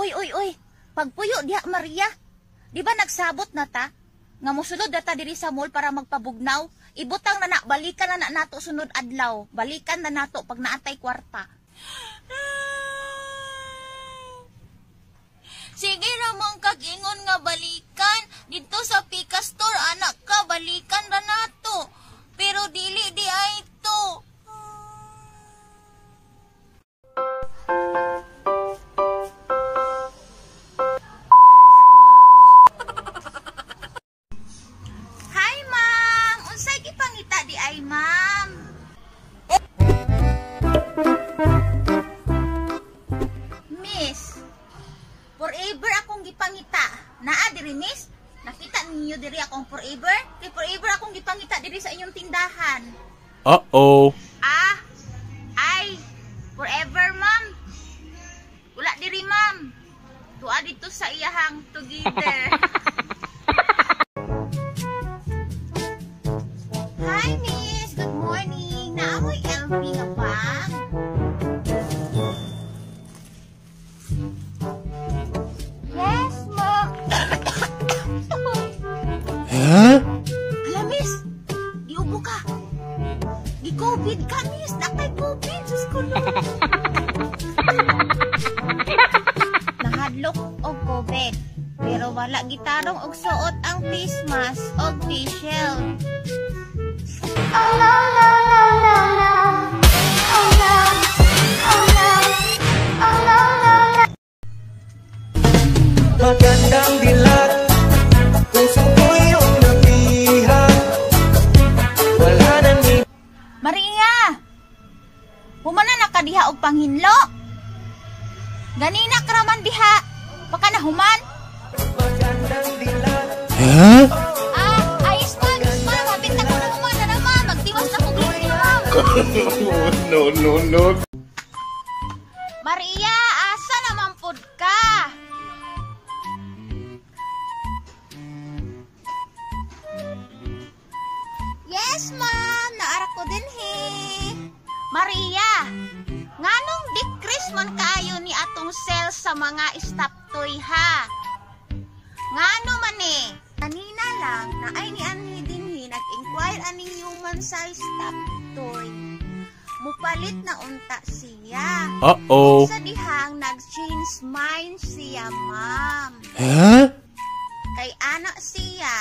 Uy, uy, uy. Pagpuyo diha, Maria. Di ba nagsabot na ta? Nga mosulod na ta diri sa mall para magpabugnaw. Ibutang na na, balikan na na nato sunod adlaw. Balikan na nato pag naatay kwarta. Sige ramang kag-ingon nga balikan. Dito sa Pika Store, anak ka, balikan na nato. Pero dili di ay to. Hi, ma'am! Unsay gipangita di ay, ma'am? Miss, forever akong gipangita. Naa diri, miss? Nakita ninyo diri akong forever? Kay forever akong gipangita diri sa inyong tindahan. Uh-oh. Ah, ay, forever, ma'am. Wala diri, ma'am. Tuwa dito sa iyahang together. Hi, miss. Good morning. Naamoy LV nga bag? Yes, ma'am. Huh? Hala, miss. Giubo ka. Gi-COVID ka, miss. Nakay COVID. Diyos ko, Lord. Nahadlok og COVID. Pero wala gitarong og suot ang face mask og face shield. Oh no, no, no, no, no. Oh no. Oh no. Oh no, no, no. Magandang dilat, puso ko'y iyong nabihag. Wala nang Maria! Humana na ka diha og panghinlo. Ganina ka raman diha. Baka na human. Magandang dilat. Huh? Ah, ayos ma'am, ma'am. Hapit na ko na human na naman. Magtiwas na ko green ma'am. No, no, no. Maria, asa naman pud ka? Yes, ma'am. Naara ko din he. Maria, nganong decrease man kaayo ni atong sales sa mga stop toy ha? Ngano man eh? Kanina lang na ay ni anhi dinhi nag-inquire aning human size stop toy. Mupalit na unta siya. Uh-oh. Sa dihang nag-change mind siya, ma'am. Huh? Kay anak siya,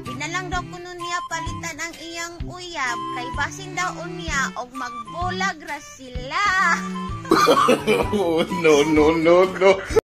di na lang daw kuno niya palitan ang iyang uyab kay basin daw unya og magbulag ra sila. Oh, no, no, no, no.